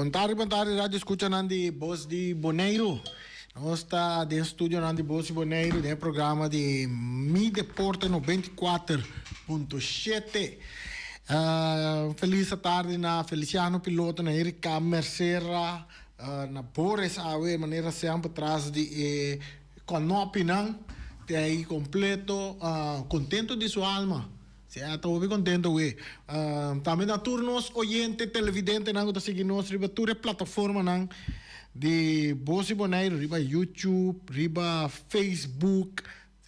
Bon tardi, bon tardi radio escuchanan di Bos di Boneiru. Nos ta den studionan di Bos di Boneiru den e programa di Mi Deporte 94.7. Un felis atardi na Feliciano Piloto, na Erika Mercera, na Boris awe manera semper tras di e konopinan te ahí completo, contento di su alma. Si a ta hopi contento we. Tambe na tur nos oyente televidentenan cu ta sigui nos riba tur e plataformanan di Bos di Boneiru, riba YouTube, riba Facebook,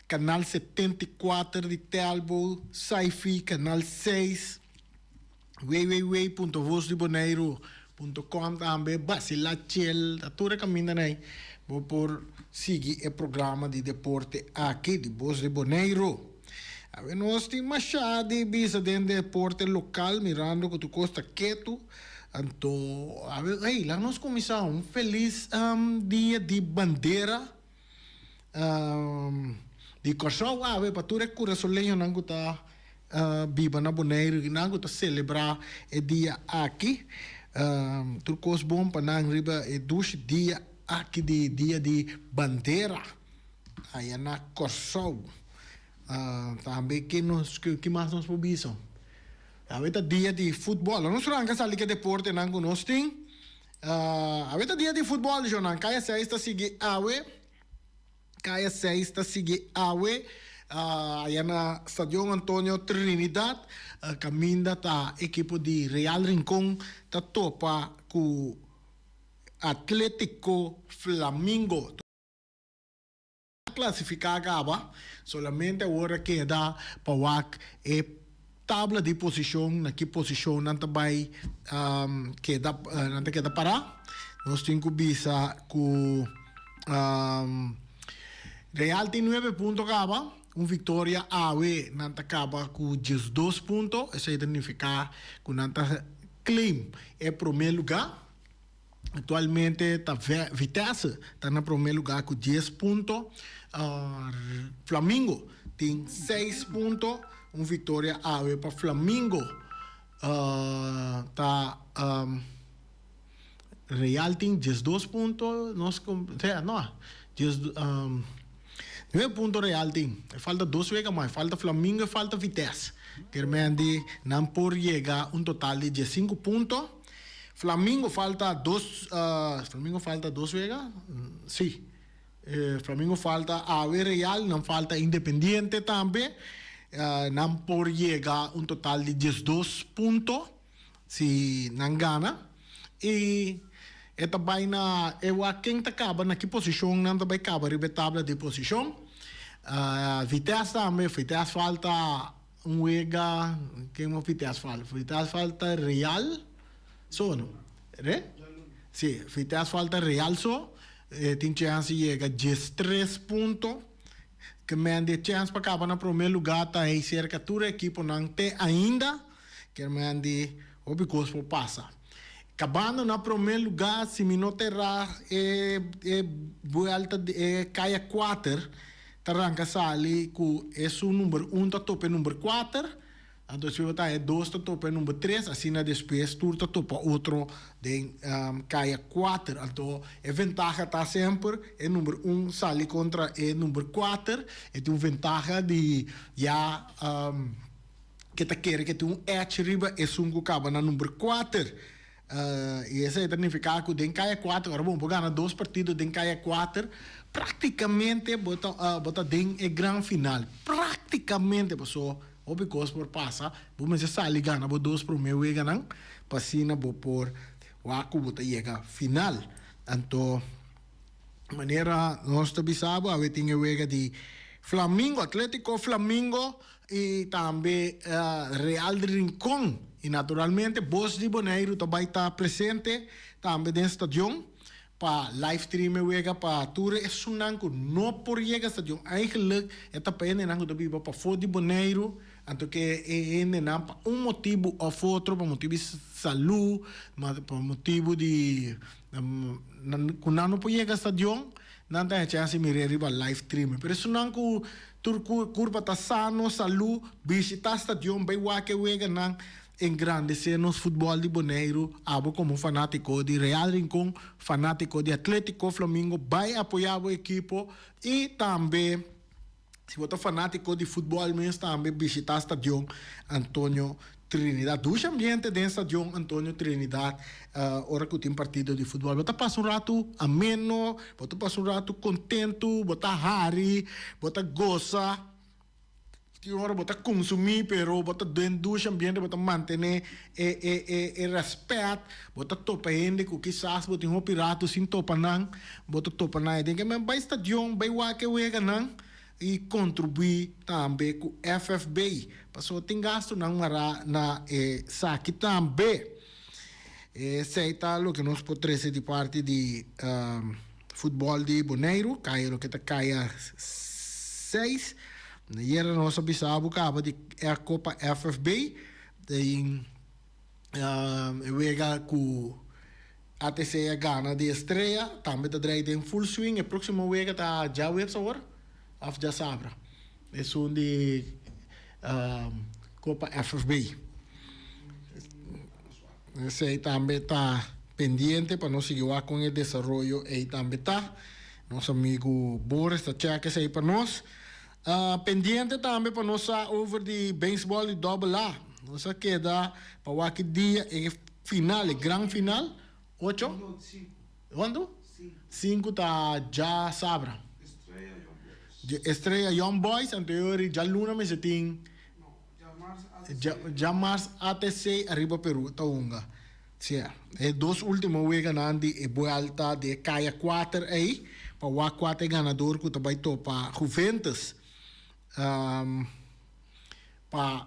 canal 74 di Telbo, Sci-Fi, canal 6, www.vosdiboneiru.com tambe, Basila Chel, ta tur e camindanan ey bo por sigui e programa di deporte aki di Bos di Boneiru. Awe nos tin masha di bisa den deporte local mirando cu tur cos ta ketu. Anto awe ey laga nos cuminsa un feliz dia di bandera di Corsou awe pa tur e curasoleñonan cu ta biba na Boneiru y nan cu ta celebra e dia aki. Tur cos bon pa nan riba e dushi dia aki di dia di bandera. Aya na Kòrsou. Tambe ke nos ke mas nos por bisa? Awe ta dia di futbòl. Nos ranka sali ke deportenan ku nos tin. Awe ta dia di futbòl shonnan. Kaya seis ta sigui awe. Kaya seis ta sigui awe. Aya na Stadion Antonio Trinidad. Kaminda ta ekipo di Real Rincon ta topa ku Atletico Flamingo. Clasifica caba, solamente awor a keda pa wak e tabla di posicion, na ki posicion nan ta bay keda, nan ta keda para. Nos tin cu bisa cu Real tin nuebe punto caba, un victoria awe nan ta caba cu 12 punto, esey ta nifica cu nan ta claim e prome lugar. Actualmente ta Vitesse ta na prome lugar cu dies punto. Flamingo tin seis punto. Un victoria awe pa Flamingo. Ta Real tin 12 punto. Nos no, dies nuebe punto Real tin. E falta dos wega mas. E falta Flamingo, e falta Vitesse. Kermendi nan por yega un total di 15 punto. Flamingo falta dos Flamingo falta dos wega? Si. Flamingo falta awe Real, nan falta Independiente tambe. Nan por yega un total di 12 punto si nan gana. Y e ta bay na e wak ken ta caba na ki posicion nan ta bay caba riba e tabla di posicion. Vitesse tambe, Vitesse falta Un wega ken mo Vitesse falta? Vitesse falta Real so no? Re? Si, Vitesse falta Real so, e tin chance di yega 13 punto. Ke men di e chance pa kaba na prome lugar ta hey serka tur e ekiponan te ainda. Ke men di hopi kos por pasa. Kabando na prome lugar si mi no ta erra e e buelta di e kaya kuater. Ta ranka sali ku esun number un ta topa e number kuater, anto despues bo ta haña e dos ta topa e number tres, asina despues tur ta topa otro den kaya kuater. Anto e ventaha ta semper e number un sali kontra e number kuater, e tin un ventaha di ya ke ta kere ke tin un edge riba esun ku kaba na number kuater. I esei ta nifiká ku den kaya kuater, ora bo por gana dos partido den kaya kuater, práktikamente bo ta bo ta den e gran final. Práktikamente, paso hopi kos por pasa, bo mester sali gana bo dos promé weganan pa asina bo por wak ku bo ta yega final. Anto manera nos ta bisa bo awe tin e wega di Flamingo, Atletico Flamingo I tambe Real di Rincon. I naturalmente Bos di Boneiru ta bai ta presente tambe den stadion pa live stream e wega pa tur esunnan ku no por yega stadion. Eigenlijk e ta pa hendenan ku ta biba pafó di Boneiru, anto ke e hendenan pa un motibu òf otro, pa motibu di salú, pa motibu di ku nan no por yega stadion, Nan ta haci haci mir'é riba live streaming. Pero esunnan cu tur curpa ta sano, salu, bishita stadion, bay wak e weganan. engrandesé nos futbòl di Boneiru, abo komo fanátiko di Real Rincon, fanátiko di Atlétiko Flamingo bai apoyá bo ekipo i tambe si bo ta fanátiko di futbòl mes tambe bishitá Stadion Antonio Trinidad. Dushi ambiente den Stadion Antonio Trinidad ora ku tin partido di futbòl. Bo ta pasa un ratu ameno, bo ta pasa un ratu kontentu, bo ta hari, bo ta gosa. Tin ora bo ta consumi pero bo ta den dushi ambiente bo ta mantene e e e e respet bo ta topa hende cu kisas bo tin hopi rato sin topa nan bo ta topa nan e den ke men bay stadion bay wak e weganan y contribui tambe cu FFB pasobra tin gastonan mara na esaki tambe esey ta loke nos por trece di parti di Futbol di Boneiru, kaya loke ta kaya seis. Ayera nos a bisa bo kaba di e Kopa FFB den e wega ku ATC a gana di Estrella tambe ta drei den full swing. E próksimo wega ta djaweps awor òf djasabra? Esun di Kopa FFB. Esei tambe ta pendiente pa nos sigui wak kon e desaroyo ei tambe ta. Nos amigu Boris ta chèk esei pa nos. Pendiente tambe pa nos sa over di beisbòl di dòbel A. Nos a keda pa wak ki dia e final, e gran final, ocho? Kuantu? Sinku ta djasabra. Estrella Young Boys, anto e ora djaluna mester tin. Djamars ATC ariba Peru ta hunga. Sea, e dos ultimo weganan di e buelta di e kaya kuater ei pa wak kua ta e ganador ku ta bai topa Juventus. Pa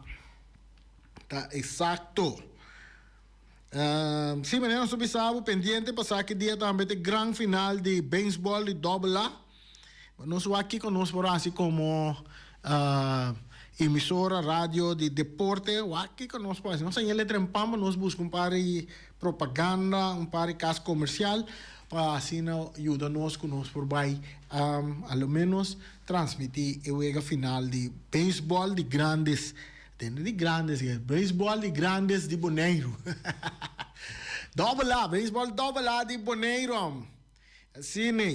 ta eksakto. Si, manera nos ta bisa bo pendiente pa sa ki dia tambe ta e gran final di beisbòl di dòbel A. Nos wak kiko nos por hasi komo emisora radio di deporte, wak kiko nos por hasi. Nos a yele trempan pa nos buska un par di propaganda, un par di kas komersial pa asina yuda nos ku nos por bai a lo menos transmití e wega final di beisbòl di grandes, tende di grandes, beisbòl di grandes di Boneiru. Dòbel A, beisbòl dòbel A di Boneiru. Asina,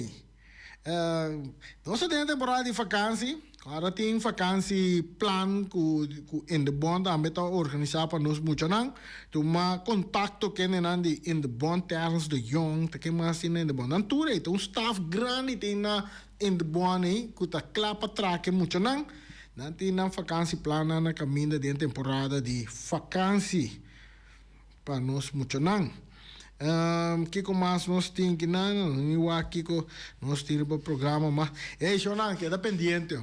nos ta den e temporada di vakansi. Ora tin vakansi plan ku ku Indebon tambe ta organisá pa nos muchanan. Tuma kontakto kendenan di Indebon, Terrence de Jong, ta ken mas tin na Indebon. Nan tur ei ta un staf grandi tin na Indebon ei ku ta kla pa traha ku e muchanan. Nan tin nan vakansi plannan na kaminda den temporada di vakansi. Pa nos muchanan. Kiko mas nos tin ki nan? Mi wak kiko nos tin riba programa mas. Ey shownan keda pendiente.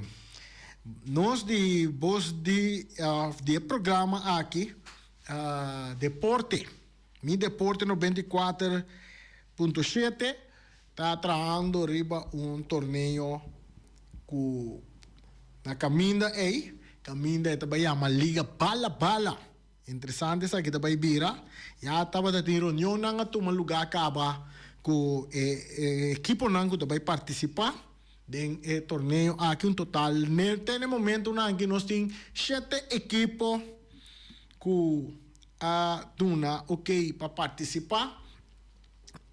Nos di bos di of di e programa aki Deporte, Mi Deporte 94.7 ta trahando riba un torneo ku na kaminda ey, kaminda e ta bai yama Liga Bala Bala. Interesante esaki ta bai bira. Ya tabata tin reunionnan a tuma lugá kaba ku e ekiponan ku ta bai partisipá den e torneo aki. Un total te na e momentunan aki nos tin shete ekipo ku a duna okey pa partisipá.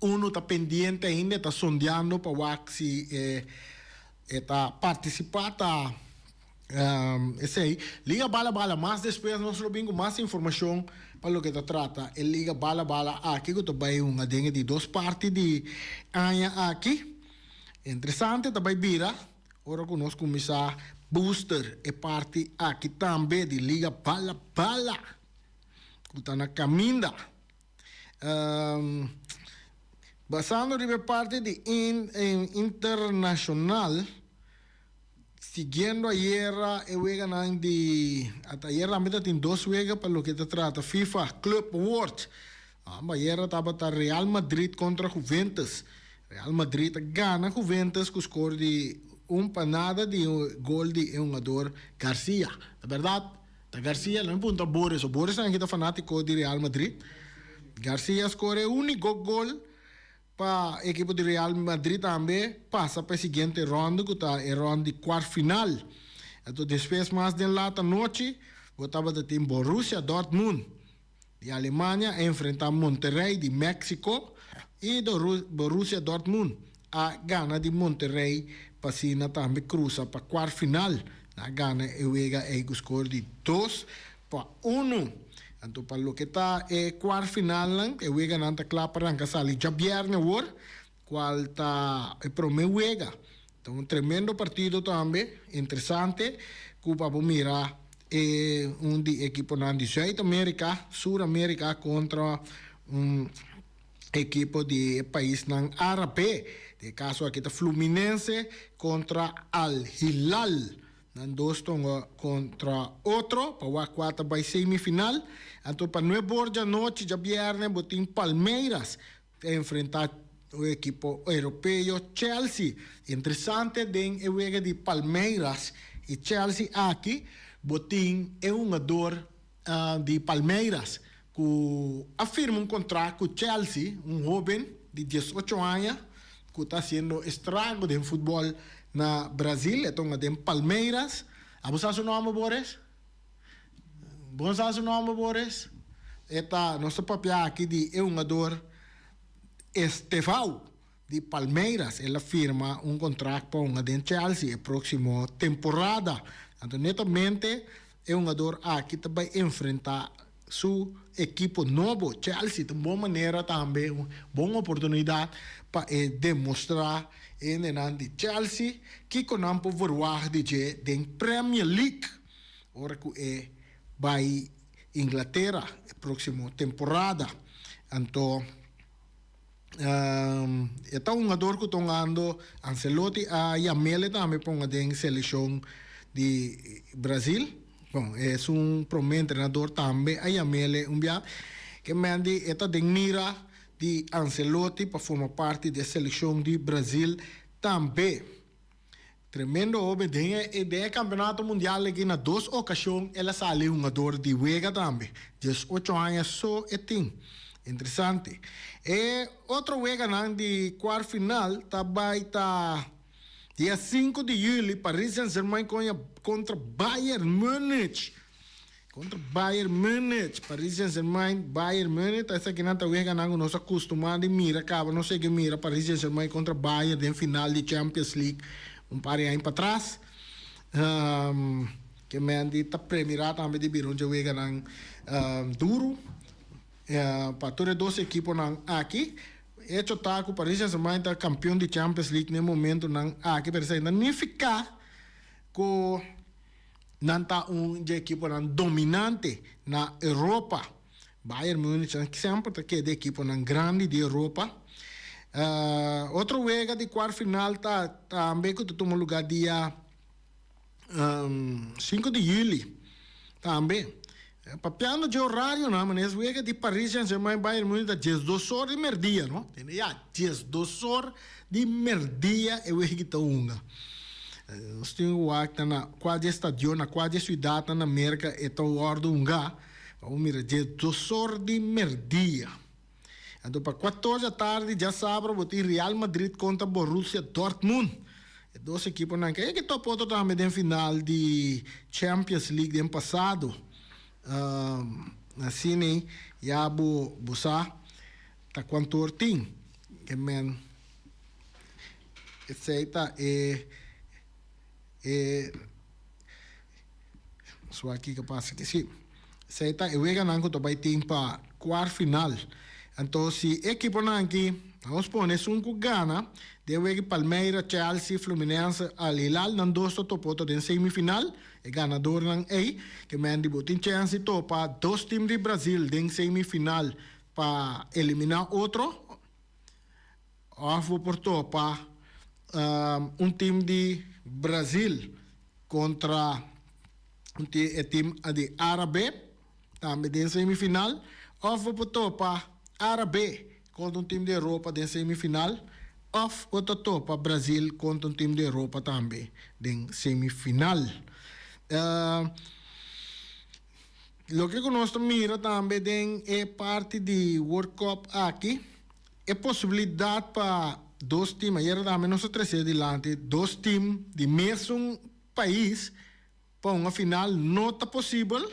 Unu ta pendiente ainda, e ta sondeando pa wak si e ta partisipá ta. Esei, Liga Bala Bala, mas despues nos lo bin ku mas informashon pa loke ta trata e Liga Bala Bala aki ku ta bai hunga den e di dos parti di aña aki. Interesante ta bai bira ora ku nos kuminsá booster e parti aki tambe di Liga Bala Bala ku ta na kaminda. Basando riba e parti di internashonal. Siguiendo ayera e weganan di ata ayera tambe ta tin dos wega pa loke ta trata FIFA Club World. Amba ayera tabata Real Madrid kontra Juventus. Real Madrid a gana Juventus ku skor di un pa nada di gol di e hungador Garcia. Ta bèrdat ta Garcia? Lo mi puntra Boris. Boris tambe ta fanátiko di Real Madrid. Garcia a skor e úniko gol. Pa ekipo di Real Madrid tambe pasa pa e siguiente ronde ku ta e rond di kuart final. Anto despues mas den lat anochi bo tabata tin Borussia Dortmund. di Alemania a enfrentá Monterrey di Mexico i Borussia Dortmund a gana di Monterrey pa asina tambe krusa pa kuart final. Nan a gana e wega ei ku skor di 2-1. Anto pa loke ta e kuart finalnan e weganan ta kla pa ranka sali djabièrnè awor kual ta e promé wega. Ta un tremendo partido tambe, interesante, ku pa bo mira e un di ekiponan di Zuid Amerika, Sur Amerika kontra un ekipo di e paisnan Árabe. Den e kaso aki ta Fluminense kontra Al Hilal. Nan dos tonga kontra otro pa wak kua ta bai semifinal. Anto pa nuebor djanochi djabièrnè bo tin Palmeiras Ta enfrenta un ekipo europeo Chelsea. Interesante den e wega di Palmeiras y Chelsea aki bo tin e hungador di Palmeiras cu a firma un contract cu Chelsea, un hoben di 18 aña cu ta haciendo estrago den futbol na Brazil. E ta hunga den Palmeiras. Abo sa su nomber, Boris? Bon sa su nomber, Boris? E ta, nos ta papia aki di e hungador Estevao di Palmeiras. El a firma un contract pa hunga den Chelsea e proximo temporada. Anto netamente e hungador aki ta bay enfrenta su ekipo nobo, Chelsea. Ta un bon manera tambe, un bon oportunidad pa e demostra e hendenan di Chelsea kico nan por verwagt di dje den Premier League ora cu e bay Inglatera e proximo temporada. Anto e ta hungador cu ta hungando, Ancelotti a yamele tambe pa hunga den seleccion di Brazil. Bon, e esun prome entrenador tambe a yamele un bia. Ke men di e ta den mira di Ancelotti pa forma parti di e seleccion di Brazil tambe. Tremendo hoben den e den e campeonato mundial aki na dos ocasion el a sali hungador di wega tambe. 18 aña so e tin. Interesante. E otro weganan di cuart final ta bay ta dia 5 di juli Paris Saint Germain contra Bayern Munich. Contra Bayern Munich, Paris Saint-Germain, Bayern Munich, ta esakinan ta weganan cu nos a custuma di mira caba, nos sigui mira Paris Saint-Germain contra Bayern den final di Champions League un par di aña patras. Ke men di ta premira tambe di bira un dje weganan duro pa tur e dos ekiponan aki. Hecho ta cu Paris Saint-Germain ta campeon di Champions League na e momentonan aki, pero esaki no nifica cu Nan ta un dje ekiponan dominante na Europa. Bayern Munich semper ta keda ekiponan grandi di Europa. Otro wega di kuart final ta tambe ku ta tuma lugá dia 5 di juli tambe. Papiando dje orarionan, manera es wega di Paris Saint-Germain Bayern Munich ta 12 or di merdia, no? Tende ya, 12 or di merdia e wega ta hunga. Nos tin ku wak ta na kua dje stadion, na kua dje siudatnan na Merka e ta wòrdu hungá. Pa bo mira, 12 or di merdia. Anto pa kuator dja tardi djasabra bo tin Real Madrid kontra Borussia Dortmund. E dos ekiponan ke ke topa otro tambe den final di Champions League den pasado. Asina ya bo bo sa ta kuantor tin. Ke men esei ta e e Su aki ke pasa ki si. Esei ta e weganan ku ta bai tin pa kuart final. Anto si e ekiponan aki, nos pone esun ku gana den wega di Palmeira, Chelsea, Fluminense, Al Hilal, nan dos ta topa otro den semifinal. E ganadornan ei ke men di bo tin chèns di topa dos tim di Brazil den semifinal pa eliminá otro. Òf bo por topa un tim di Brazil kontra un e tim di Árabe, tambe den semifinal. Òf bo por topa Árabe kontra un tim di Europa den semifinal. Òf bo ta topa Brazil kontra un tim di Europa tambe den semifinal. Loke ku nos ta mira tambe den e parti di World Cup aki, E posibilidat pa dos tim, ayera tambe nos a trese dilanti, dos tim di mesun pais pa un final no ta posibel.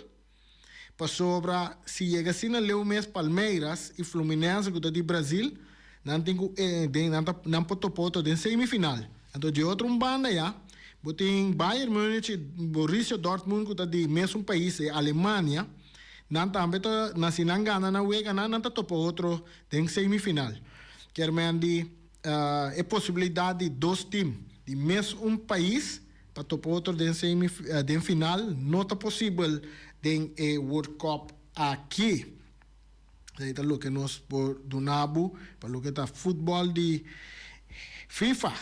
Pasobra si yega asina leu mes Palmeiras y Fluminense cu ta di Brazil, nan tin cu den nan ta nan por topa otro den semifinal. Anto di otro un banda ya bo tin Bayern Munich y Borussia Dortmund cu ta di mesun pais e Alemania, nan tambe ta na si nan gana nan wega nan nan ta topa otro den semifinal. Kier men di e posibilidad di dos team di mes un pais pa topa otro den semi den final no ta posibel den e World Cup aki. Esei ta loke nos por duna bo pa loke ta futbol di FIFA,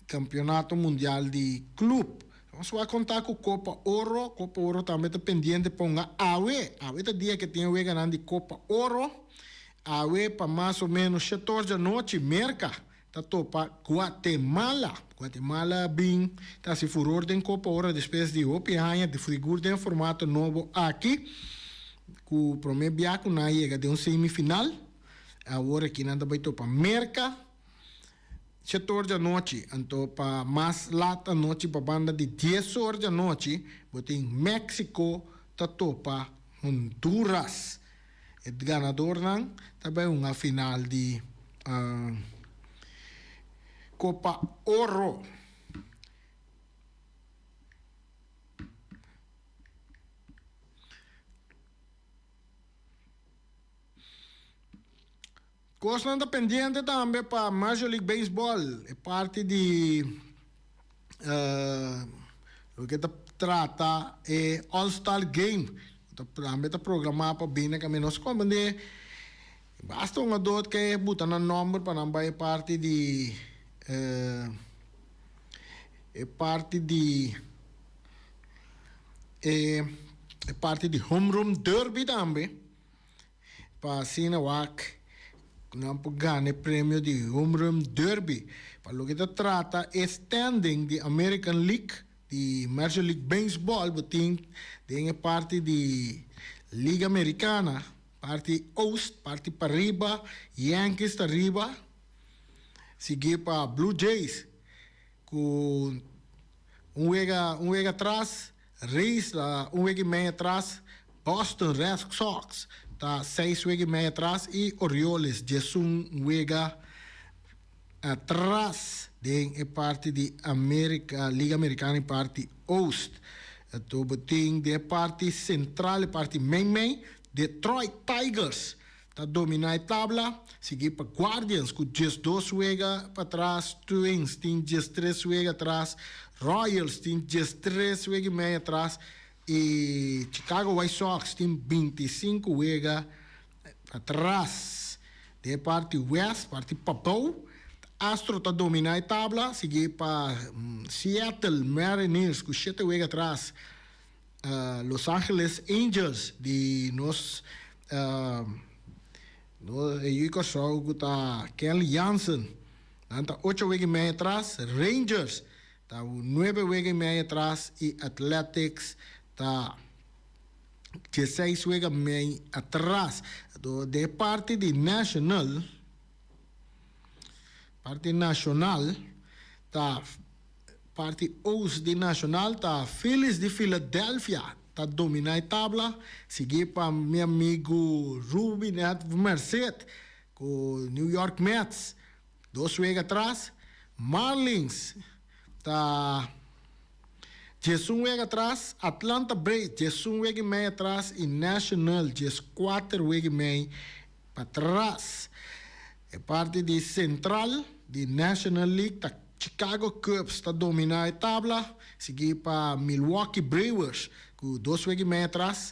Campeonato Mundial di Club. Nos wak konta ku Copa Oro, Copa Oro tambe ta pendiente pa hunga awe. Awe ta dia ke tin e weganan di Copa Oro. Awe pa mas o menos shetor djanochi Merka ta topa Guatemala. Guatemala a bin ta hasi furor den Copa Oro despues di hopi aña di sigur den formato nobo aki ku prome bia ku nan a yega den un semifinal. Awor aki nan ta bai topa Merka shetor djanochi. Anto pa mas lat anochi pa banda di dies or djanochi bo tin Mexico ta topa Honduras. E ganadornan ta bai hunga final di Copa Oro. Kosnan ta pendiente tambe pa Major League Baseball, e parti di loke ta trata e All Star Game ku tambe ta programá pa bini kaminda. Nos komprendé basta un adó ke buta nan nòmber pa nan bai e parti di e parti di e parti di Home Run Derby tambe. Pa asina wak ku nan por gana e premio di Home Run Derby. Pa loke ta trata e standing di American League, di Major League Baseball, bo tin den e parti di Liga Americana, parti Oost, parti pariba, Yankees ta riba, sigui pa Blue Jays ku un wega un wega atras. Rays ta un wega i mei atras, Boston Red Sox ta seis wega i mei atras i Orioles 11 wega atras den e parti di Amerika, Liga Amerikano e parti Oost. Anto bo tin den e parti sentral, e parti mei mei, Detroit Tigers ta dominá e tabla, sigui pa Guardians ku 12 wega patras, Twins tin 13 wega atras, Royals tin 13 wega i mei atras i Chicago White Sox tin 25 wega patras. Den e parti west, parti pabou, Astro ta dominá e tabla, sigui pa Seattle Mariners ku shete wega atras. Los Angeles Angels di nos e yu di Kòrsou ku ta Kenley Jansen nan ta ocho wega i mei atras, Rangers ta nuebe wega i mei atras i Athletics ta dieseis wega mei atras. Anto den e parti di National, parti nashonal ta. Parti oost di Nacional ta Phillies di Philadelphia ta domina e tabla, sigui pa mi amigu Ruby Net Merced ku New York Mets dos wega atras. Marlins ta 11 wega atras, Atlanta Braves 11 wega i mei atras i National 14 wega i mei patras. E parti di Central di National League ta Chicago Cubs ta dominá e tabla, siguí pa Milwaukee Brewers ku dos wega i mei atras,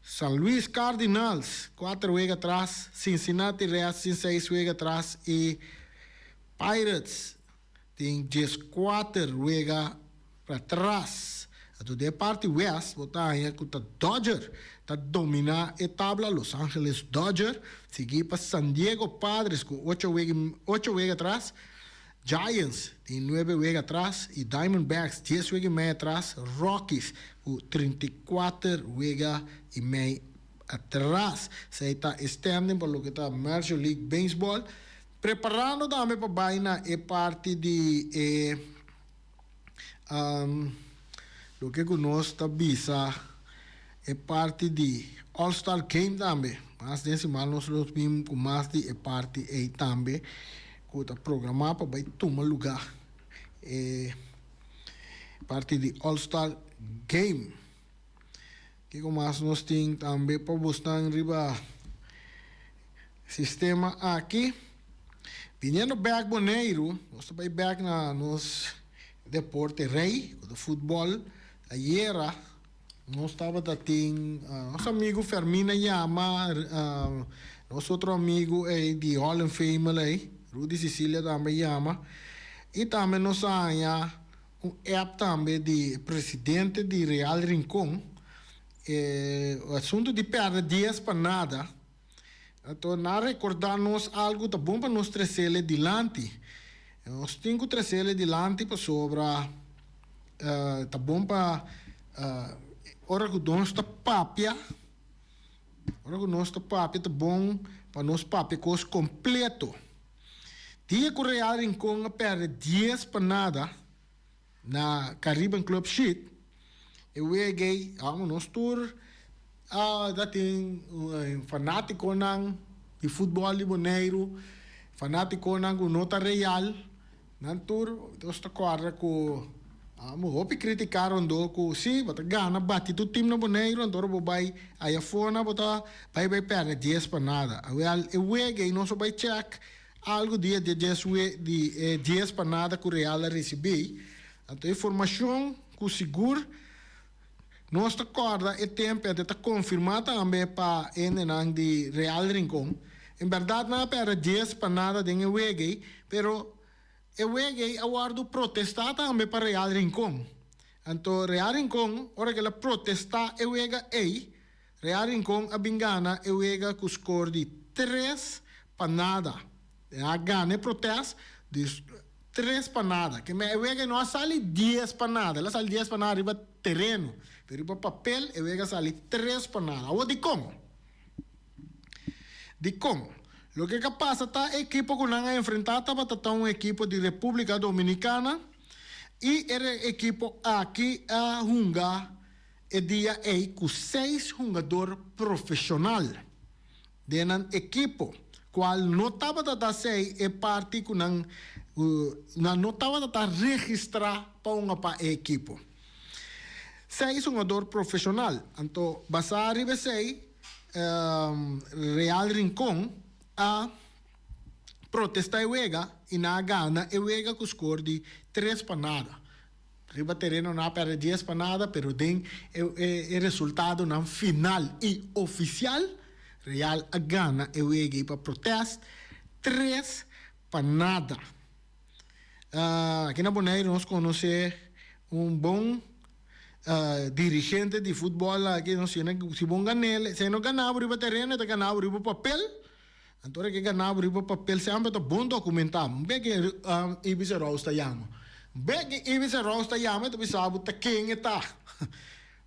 San Luis Cardinals kuater wega atras, Cincinnati Reds tin seis wega atras i Pirates tin 14 wega patras. Anto den e parti west bo ta haña ku ta Dodger ta dominá e tabla, Los Angeles Dodger, siguí pa San Diego Padres ku ocho wega ocho wega atras, Giants tin nuebe wega atras i Diamondbacks dies wega i mei atras, Rockies ku 34 wega i mei atras. Esei ta e standing pa loke ta Major League Baseball. Preparando tambe pa bai na e parti di e. Loke ku nos ta bisa e parti di All Star Game tambe. Mas den siman nos lo bin ku mas di e parti ei tambe ku ta programá pa bai tuma lugá e parti di All Star Game. Kiko mas nos tin tambe pa bosnan riba sistema aki? Biniendo bek Boneiru, nos ta bai bek na nos deporte rei, ku ta futbòl. Ayera nos tabata tin nos amigu Fermin a yama, nos otro amigu ei di Hall and Fame ei, Rudy Cecilia tambe a yama. I tambe nos a haña un app tambe di presidente di Real Rincon. E asuntu di pèrdè dies pa nada. Anto nan a rekordá nos algu ta bon pa nos tres'el e dilanti. Nos tin ku tres'el e dilanti pasobra ta bon pa ora ku nos ta papia, ora ku nos ta papia ta bon pa nos papia kos kompleto. Dia ku Real Rincon a pèrdè dies pa nada na Caribbean Club Sheet, e wega ei, amo nos tur a ta tin fanátikonan di futbòl di Boneiru, fanátikonan ku no ta Real, nan tur nos ta kòrda ku amo hopi kritiká rondó ku si bo ta gana bati tur tim na Boneiru anto ora bo bai ayafó bo ta bai bai pèrdè dies pa nada. Awèl e wega ei nos a bai chèk Algu di e dies di e dies pa nada ku Real a risibí. Anto e formashon ku sigur nos ta kòrda e tempu e ta konfirmá tambe pa hendenan di Real Rincon. En bèrdat nan a pèrdè dies pa nada den e wega ei, pero e wega ei a wòrdu protestá tambe pa Real Rincon. Anto Real Rincon ora ku el a protestá e wega ei, Real Rincon a bin gana e wega ku skor di tres pa nada. E a gana e protest di tres pa nada. Ke men e wega no a sali dies pa nada, el a sali dies pa nada riba tereno, pero riba papel e wega a sali tres pa nada. Awor dikon? Dikon? Loke ke a pasa ta e ekipo ku nan a enfrenta tabata ta un ekipo di Republica Dominicana i e ekipo aki a hunga E dia ei ku seis hungador profeshonal den nan ekipo, kual no tabata ta sei e parti ku nan nan no tabata ta registrá pa hunga pa e ekipo. Seis hungador profeshonal. Anto basá riba esei Real Rincon a protestá e wega i nan a gana e wega ku skor di tres pa nada. Riba tereno nan a perde dies pa nada, pero den e resultadonan final y oficial, Real a gana e wega y pa protest tres pa nada. Aki na Boneiru nos conoce un bon dirigente di futbol aki, nos si bon gan'el, si e no gana bo riba tereno e ta gana bo riba papel. Anto ora ke gana bo riba papel semper ta bon dokumentá. Un bek e Ibis Roos ta yama. Un bek e Ibis Roos ta yama e ta bisa bo ta ken e ta.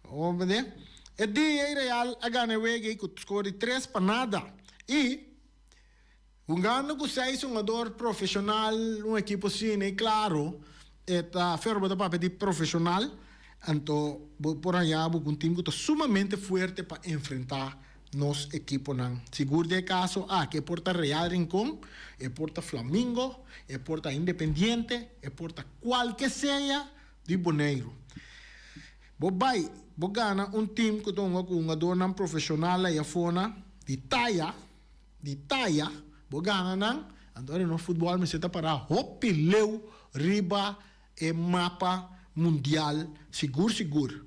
Bo comprende? E dia ei Real a gana e wega ei ku skor di tres pa nada. I hungando ku seis hungador profeshonal un ekipo asina ei klaro e ta fer bo ta papia di profeshonal anto bo por haña bo ku un tim ku ta sumamente fuerte pa enfrentá nos ekiponan. Sigur den e kaso aki e por ta Real Rincon, e por ta Flamingo, e por ta Independiente, e por ta kualke sea di Boneiru. Bo bai, bo gana un tim ku ta hunga ku hungadornan profeshonal ei afona di taya, di taya, bo gana nan, anto ora nos futbòl mester ta pará hopi leu riba e mapa mundial sigur sigur.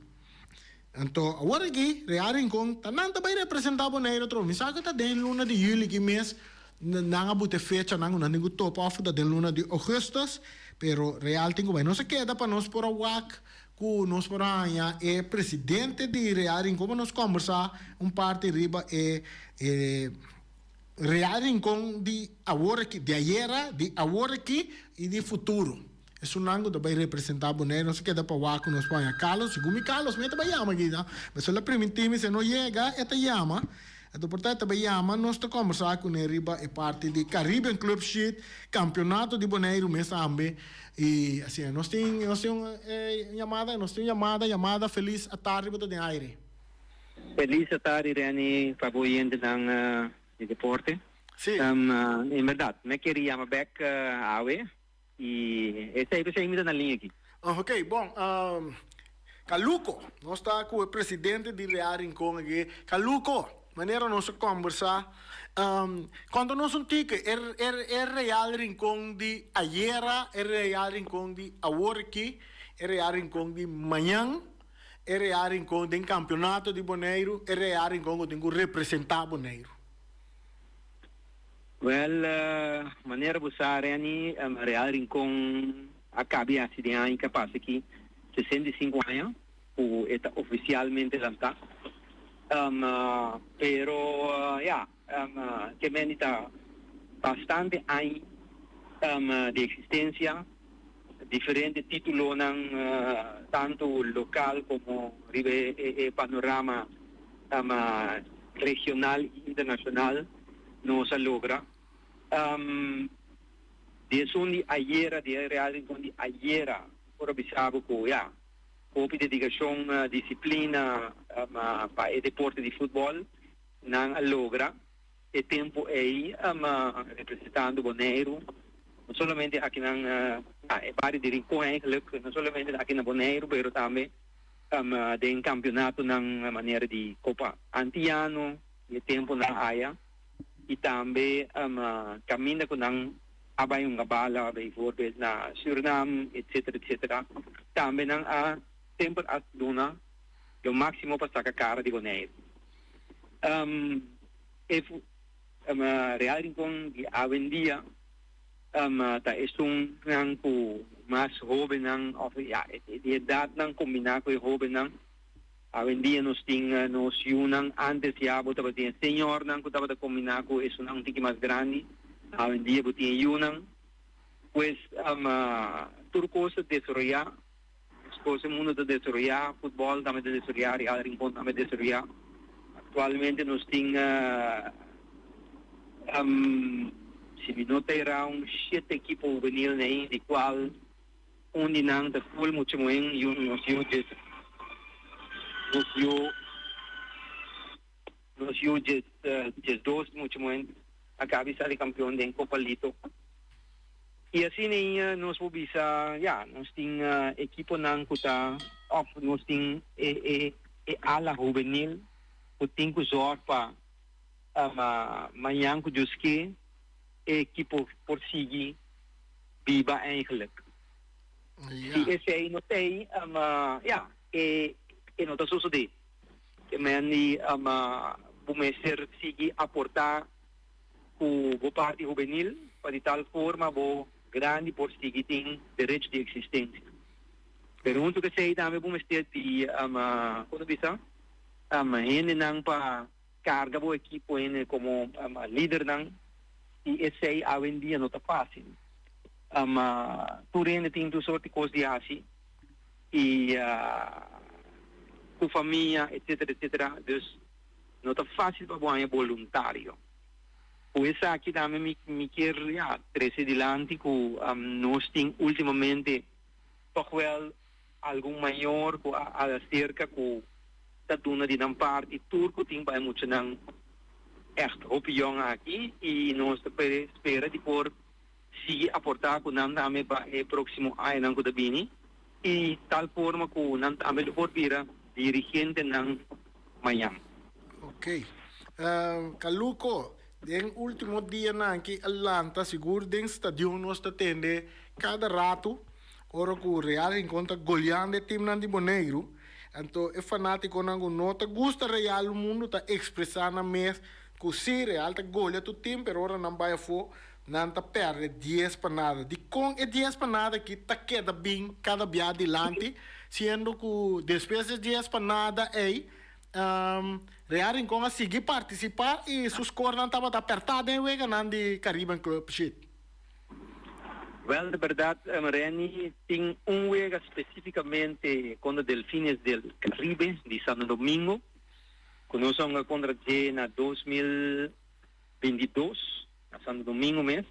Anto awor aki Real Rincon ta nan ta bay representa Bonaire otro. Mi sa cu ta den luna di juli ki mes nan a buta e fechanan cu nan tin cu topa of ta den luna di augustus, pero Real tin cu bay. Nos a keda pa nos por a wak cu nos por a haña e presidente di Real Rincon pa nos combersa un parti riba e e Real Rincon di awor aki, di ayera, di awor aki y di futuro. Esunnan ku ta bai representá Boneiru nos a keda pa wak ku nos por haña Carlos. Segun mi Carlos mi e ta bai yama aki ta. Pasobra el a primintí mi si e no yega e ta yama. Anto por ta e ta bay yama nos ta combersa cune riba e parti di Caribbean Club Sheet, campeonato di Boneiru mes tambe y asina. Nos tin nos tin un yamada nos tin un yamada yamada feliz atardi bo ta den aire. Feliz atardi Renny pa bo oyentenan di deporte. Si. En berdad mi a kere yama bek awe y esey p'esey mi ta na liña aki. Ok, bon. Caluco, nos ta cu e presidente di Real Rincon aki. Caluco, manera nos a combersa, conta nos un tiki, e e Real Rincon di ayera, e Real Rincon di awor aki, e Real Rincon di mañan, e Real Rincon den campeonato di Boneiru, e Real Rincon cu tin cu representa Boneiru. Wel, manera bo sa Renny, Real Rincon a cabi haci den aña ca pasa aki 65 aña cu e ta oficialmente lanta. Pero ya, ke mende ta bastante aña di existencia, diferente titulonan tanto local como riba e panorama regional y internacional nos a logra. Di esun di ayera, di e Real Rincon di ayera, por a bisa bo cu ya, hopi dedicacion, disciplina pa e deporte di futbol nan a logra. E tempo ey representando Boneiru, no solamente aki nan, e bario di Rincon eigenlijk, no solamente aki na Boneiru, pero tambe den campeonatonan manera di Copa Antiano di e temponan aya y tambe caminda cu nan a bay hunga bala bijvoorbeeld na Surinam etcetera etcetera tambe nan a semper a duna lo maximo pa saca cara di Boneiru. E Real Rincon di awendia ta esunnan ku mas hóbennan òf ya di edatnan kombiná ku e hóbennan. Awendia nos tin nos yunan, ántes ya bo tabatin e señornan ku tabata kombiná ku esunnan un tiki mas grandi, awendia bo tin e yunan. Pues tur kos ta desaroyá, meskos e mundu ta desaroyá, futbòl tambe ta desaroyá, Real Rincon tambe ta desaroyá. Aktualmente nos tin. Si mi no ta era un shete ekipo hubenil nei di kual un di nan ta ful mucha muhen y un nos yu djes nos yu nos yu djes 12 mucha muhen a kabi sali kampeon den Copa Lito y asina ei nos por bisa ya nos tin ekiponan ku ta of nos tin e e e ala hubenil ku tin ku zorg pa Ma mañan ku Dios ke, e ekipo por sigui biba eigenlijk. Si esei no t'ei, ya, e no ta sosodé. Ke men di bo mester sigui aportá ku bo parti hubenil pa di tal forma bo grandi por sigui tin derecho di eksistensia. Pero huntu ku esei tambe bo mester di, kon ta bisa, hendenan pa Carga bo ekipo hende como lidernan y esey awendia no ta facil. Tur hende tin tur soort di cos di haci y cu famia etcetera etcetera dus no ta facil pa bo haña boluntario. Cu esaki tambe mi kier ya trece dilanti cu nos tin ultimamente toch wel Algun mayor ku a aserka ku ta duna di nan parti tur ku tin pa e muchanan ègt hopi yòn aki i nos ta spera di por sigui aportá ku nan tambe pa e próksimo añanan ku ta bini i tal forma ku nan tambe lo por bira dirigentenan mañan. Ok. Caluco, den último dianan aki a lanta sigur den stadion nos ta tende kada ratu Ora ku Real Rincon ta goleando e timnan di Boneiru, anto e fanátikonan ku no ta gusta Real mundu ta ekspresá nan mes ku sí, Real ta golea tur tim, pero ora nan bai afó nan ta pèrdè dies pa nada. Dikon e dies pa nada aki ta keda bin kada bia dilanti, siendo ku despues di e dies pa nada ei, Real Rincon a sigui partisipá i su skornan tabata pèrtá den e weganan di Caribbean Club Sheet? Wel, de berdad, Renny, tin un wega specificamente contra Delfines del Caribe di Santo Domingo. Ku nos a hunga kontra dje na 2022 na Santo Domingo mes,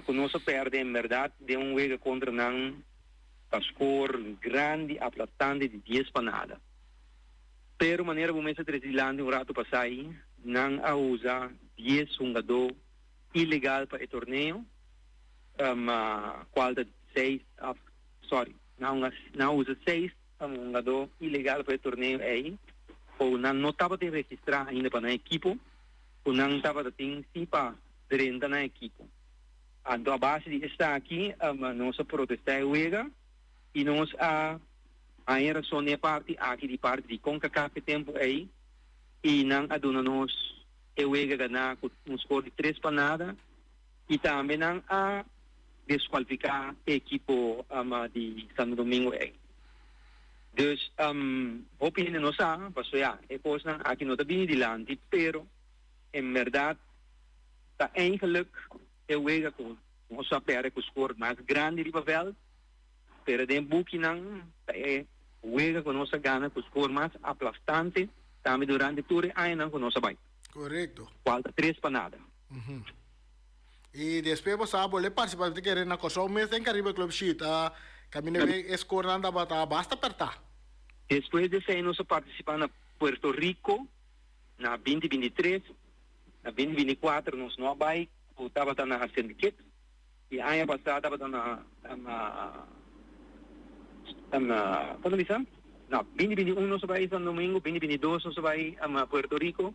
ku nos a pèrdè en bèrdat den un wega kontra nan pa skor grandi aplastante di dies pa nada. Pero manera bo mes a trese dilanti un ratu pasai, nan a usa dies hungadó ilegal pa e torneo, kual ta seis òf sòri, nan a usa seis hungadó ilegal pa e torneo ei, ku nan no tabatin registrá ainda pa nan ekipo, ku nan tabata tin si pa drenta nan ekipo. Anto a base di esaki nos a protestá e wega i nos a haña rason den e parti aki di parti di Concacaf e tempu ei i nan a duna nos e wega ganá ku un skor di tres pa nada i tambe nan a deskualifiká e ekipo di Santo Domingo ei. Dus hopi hende no sa pasobra ya e kosnan aki no ta bini dilanti pero en bèrdat ta eigenlijk e wega ku nos a pèrdè ku skor mas grandi riba vèlt. Pero den bukinan ta e wega ku nos a gana ku skor mas aplastante tambe durante tur e añanan ku nos a bai. Korekto. Kual ta tres pa nada. I despues bo sa bo le partisipá ta kere na Kòrsou mes den Caribe Club Sheet a kaminda be e skornan tabata basta pèrtá. Despues di esei nos a partisipá na Puerto Rico na binti 23, na binti 24 nos no a bai ku tabata na Saint Kitts. E aña pasá tabata na na kono bisa? No, 2021 nos a bai San Domingo, 2022 nos a bai Puerto Rico,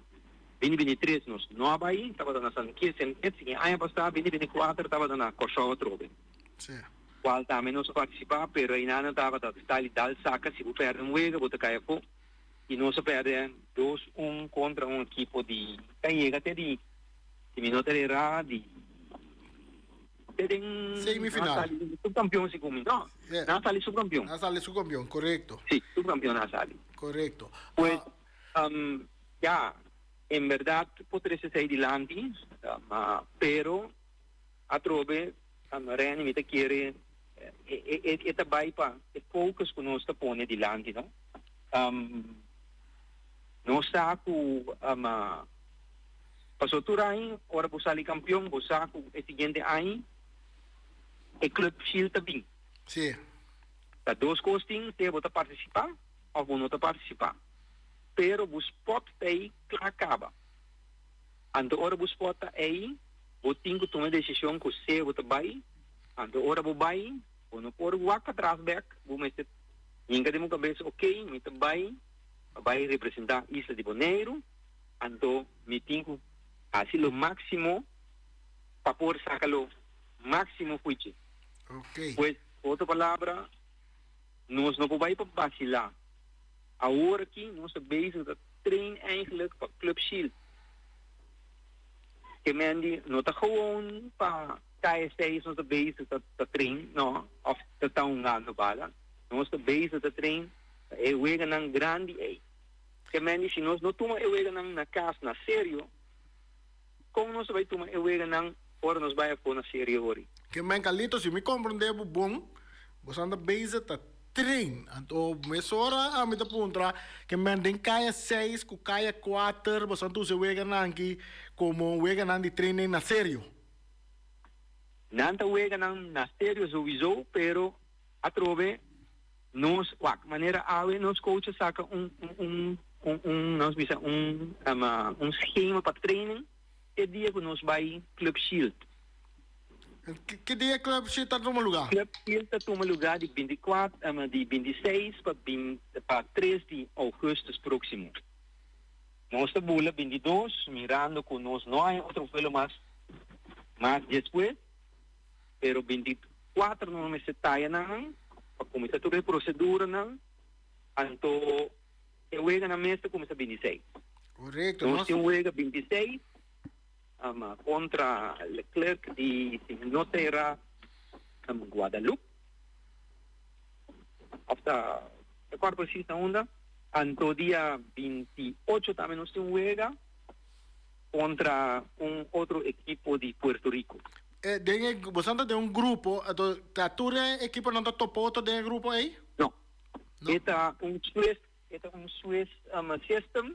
2023 nos no a bai, tabata na San Kitts, Saint Kitts, i aña pasá 2024 tabata na Kòrsou atrobe. Sí. Kual tambe nos a partisipá, pero einan tabata style dal saka, si bo pèrdè un wega bo ta kai afó. I nos a pèrdè 2-1 kontra un ekipo di ta yega te di Si mi no ta erá di te den Semifinal. Nan a sali subkampion segun mi. No, Yeah. nan a sali subkampion. Nan a sali subkampion, korekto. Sí, subkampion nan a sali. Korekto. Pues, ya, en bèrdat por trese esei dilanti, pero atrobe Renny mi ta kere e ta bai pa e focus ku nos ta pone dilanti, no? Nos sa ku Pasobra tur aña ora bo sali kampion bo sa ku e siguiente aña e Club Shield ta bin. Sí. Ta dos kos tin, sea bo ta partisipá òf bo no ta partisipá. Pero bo spòt ta ei kla kaba. Anto ora bo spòt ta ei bo tin ku tuma e desishon ku sea bo ta bai, anto ora bo bai bo no por wak atras bèk, bo mester hinka den bo kabes, okey mi ta bai pa bai representá isla di Boneiru. Anto mi tin cu haci lo maximo pa por saca lo maximo fuichi. Ok. Pues, cu otro palabra, nos no por bay pa bacila. Awor aki nos ta bezig ta train eigenlijk pa Club Shield. Ke men di no ta gewoon pa KSC nos ta bezig ta train, no, of ta ta hungando bala. Nos ta bezig ta train pa e weganan grandi ey. Ke men di si nos no tuma e weganan na kas na serio, kon nos ta bai tuma e weganan ora nos bai afó na serio hori? Ke men Carlito, si mi komprendé bo bon, bo sa anda bezig ta train. Anto mesora ami ta puntra, ke men den kaya seis ku kaya kuater bo sa ta usa e weganan aki komo weganan di training na serio? Nan ta weganan na serio souiso, pero atrobe Nos wak manera awe nos coach a saca un un un un nos bisa un un schema pa training e dia cu nos bay Club Shield. Ki dia Club Shield ta tuma lugar? Club Shield ta tuma lugar di 24 di 26 pa pa 3 di augustus proximo. Nos ta bula 22 mirando cu nos no hay otro vuelo mas mas despues. Pero 24 nos mester taya nan pa cuminsa tur e proceduranan, anto e weganan mes ta cuminsa 26. Correcto. Nos tin un wega 26 contra Leclerc di, si mi no ta era, Guadalupe. Of ta, e cual precies na unda. Anto dia 28 tambe nos tin un wega contra un otro equipo di Puerto Rico. Den e, boso ta den un grupo, anto ta tur e ekiponan ta topa otro den e grupo ei? No. E ta un Swiss, e ta un Swiss system.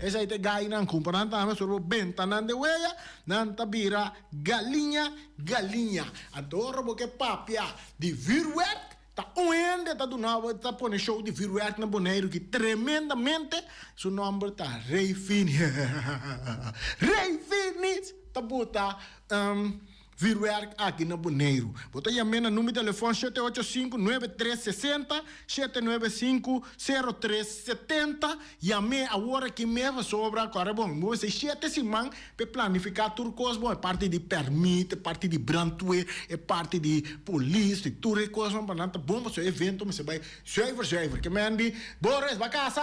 Esei ta e gainan. Kumpra nan tambe sobre bo benta nan den wea, nan ta bira galiña galiña. Anto ora bo ke papia di vuurwerk, ta un hende ta duna bo, ta pone show di vuurwerk na Boneiru ki tremendamente, su nomber ta Rey Fini. Rey Fini ta buta Vuurwerk aki na Boneiru. Bo ta yam'é na number di telefòn 785 9360, 795 0370. Yam'é awor aki mes pasobra kòrda bon, bo mester shete siman p'e planifiká tur kos bon, e parti di pèrmit, e parti di brandweer, e parti di polis, di tur e kosnan pa nan ta bon pasobra e evento mester bai zuiver zuiver. Ke men di, Boris, bo a kasa?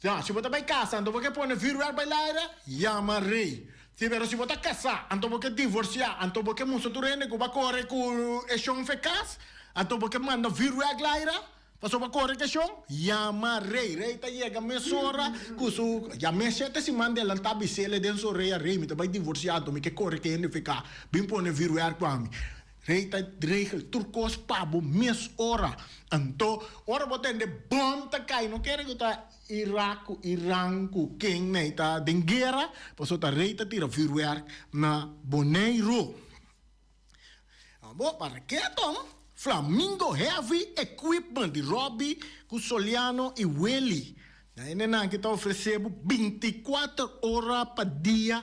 Ya, si bo ta bai kasa, anto bo ke pone vuurwerk bai laira, yama rei. Si, pero si bo ta kasá, anto bo ke divorsiá, anto bo ke mustra tur hende ku bo a kore ku e shon fe kas, anto bo ke manda vuurwerk laira, pasobra bo a kore ku e shon, yama rei. Rei ta yega mesora ku su, ya mes shete siman delantá bis'el den su orea, Rei, mi ta bai divorsiá, anto mi ke kore ku e hende fe kas, bin pone vuurwerk pa mi. Rei ta regel tur kos pa bo mes ora. Anto, ora bo tende bom ta kai, no kere ku ta Irak ku Iran ku ken nei ta den guera, pasobra ta rei ta tira vuurwerk na Boneiru. Bo para keto, Flamingo Heavy Equipment di Robby ku Soliano i Willy. Na hendenan ki ta ofresé bo 24 ora pa dia,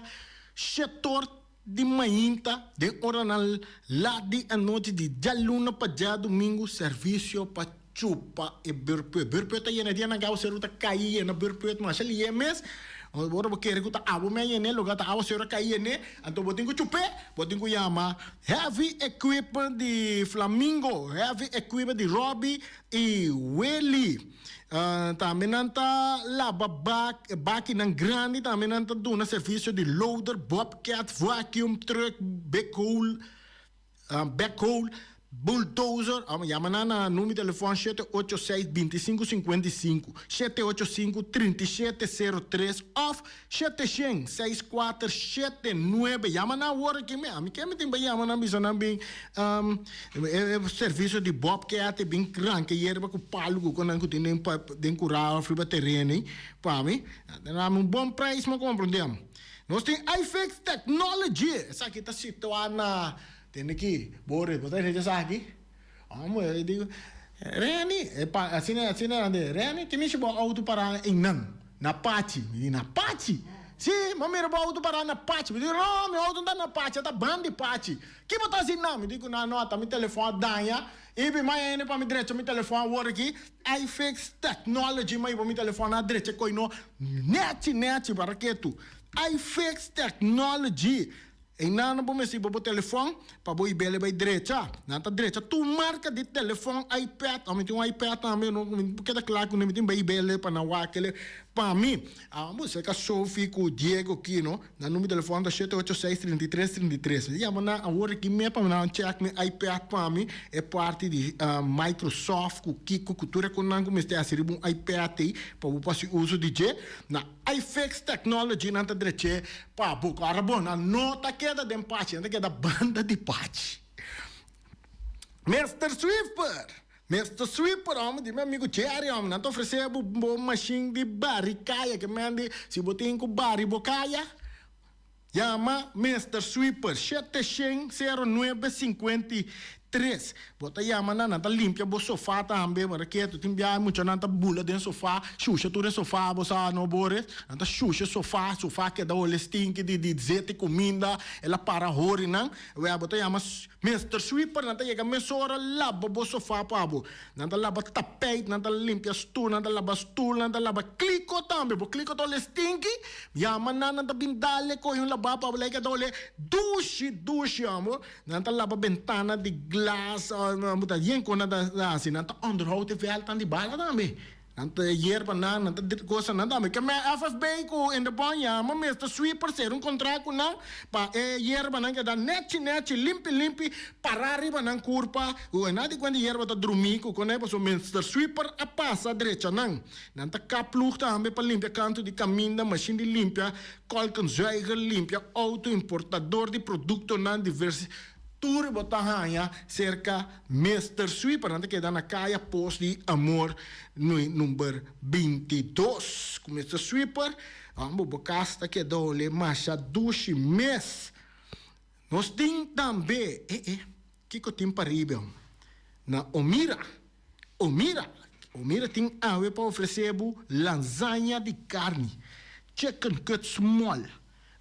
shetor Di mainta den oranan lat di anochi di djaluna pa djadumingu servisio pa chupa e burput. Burput ta yena dia nan ke awaseru ta kai yena burput masha lihe mes. Ora bo kere ku ta abo me a yen'é loke ta awaseru a kai yen'é anto bo tin ku chup'é bo tin ku yama Heavy Equipment di Flamingo, Heavy Equipment di Robbie i Willy. Tambe nan ta laba bak, bakinan grandi, tambe nan ta duna servisio di loader, bobcat, vacuum truck, backhoe, backhoe, bulldozer. Yama nan na numero di telefon 786 25 55, 785 37 03 of 700 64 79. Yama nan awor aki mi. Ami ke mi tin pa yama nan bisa nan bin e servicio di bobcat e bin ranca yerba cu palu cu nan cu tin den den cura of riba tereno ei pa mi. Nan dami un bon prijs mi a comprende. Nos tin iFix Technology. Esaki ta situa na tende aki Boris bo ta recha esaki? Hombre e dico Reni e pa asina asina nan di Reni ki mishi bo auto para einan na Pachi mi di na Pachi si mi a mira bo auto para na Pachi mi di no mi auto no ta na Pachi a ta ban di Pachi ki bo ta hasi nan mi di ku nan no ata mi telefon a daña i bi mai hende pa mi drecha mi telefon awor aki iFix Technology mi a hiba mi telefon nan a drecha koy no nechi nechi para ketu iFix Technology. Einan nan bo mester hiba bo telefòn pa bo hib'el bai drecha. Nan ta drecha tur marka di telefòn, iPad, mi tin un iPad tambe, no mi por keda kla kuné, mi tin bai hib'el pa nan wak el pa mi. Amo serka Sophie ku Diego aki no, nan numero di telefòn ta shete ocho seis 33 33. Mi yama nan awor aki mes pa nan chèk mi iPad pa mi, e parti di Microsoft ku kiko ku tur e konan ku mester hasi riba un iPad ei pa bo por hasi uso di dje. Na iFix Technology nan ta dreché pa bo. Ora bo nan no ta keda den pachi, nan ta keda banda di pachi. Mister Sweeper, Mister Sweeper, homber di mi amigo Jerry, homber, nan ta ofresé bo bo mashin di bari kaya, ke men di si bo tin ku bari bo kaya, yama Mister Sweeper, 700 09 53. Bo ta yama nan, nan ta limpia bo sofa tambe, bo ta ketu tin biaha muchanan ta bula den sofa, shusha tur e sofa, bo sa no Boris, nan ta shusha e sofa, sofa keda hole stinki di di zeta i kuminda, el a para hori nan, wea bo ta yama Mister Sweeper, nan ta yega mesora laba bo sofa pa bo, nan ta laba tapijt, nan ta limpia stul, nan ta laba stul, nan ta laba kliko tambe, bo kliko ta hole stinki, yama nan, nan ta bin dale kohe un laba pa bo, lei keda hole dushi dushi amo. Nan ta laba bentana di glas, bo ta yen kon nan ta hasi. Nan ta onderhoud e vèltnan di bala tambe. Nan ta yerba nan, nan ta kosa nan tambe. Ke men FFB ku Indebon yama mester sweeper sera un kontrakt ku nan pa e yerbanan keda nèchi nèchi, limpi limpi, pará riba nan kurpa. Ku e nan di kuenta yerba ta drumí ku konai pasobra mester sweeper a pasa drecha nan. Nan ta kap plug tambe pa limpia kantu di kaminda, mashin di limpia, kolkenzuiger, limpia outo, importador di produktonan diversi. Tur bo ta haña serka Mister Sweeper. Nan ta keda na Kaya Pos di Amor number 22. Ku Mister Sweeper, bo bo kas ta keda hole masha dushi mes. Nos tin tambe, eh eh, kiko tin pariba na Omira? Omira, Omira tin awe pa ofresé bo lasaña di karni, chicken cut small,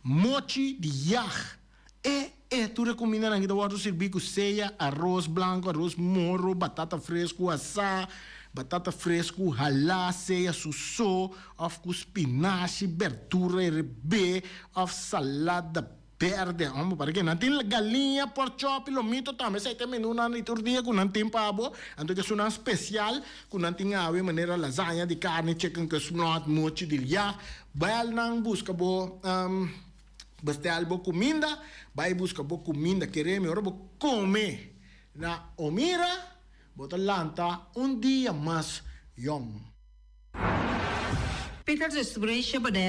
mochi di yag. E e tur e kumindanan ki ta wòrdu sirbí ku sea aros blanku, aros moro, batata fresku asá, batata fresku halá, sea su so òf ku spinashi, berdura herebé òf salada bèrdè. Homber, para ke nan tin galiña, pòrchòp i lomito tambe. Esei ta e menúnan di tur dia ku nan tin pa bo. Anto ke esunnan spesial ku nan tin awe manera lasaña di karni, chicken kusnòt, mochi di liá. Bèl nan buska bo. Bestel bo kuminda, bai buska bo kuminda. Kere mi ora bo kome na Omira, bo ta lanta un dia mas yong. Peter Restauration Bonaire.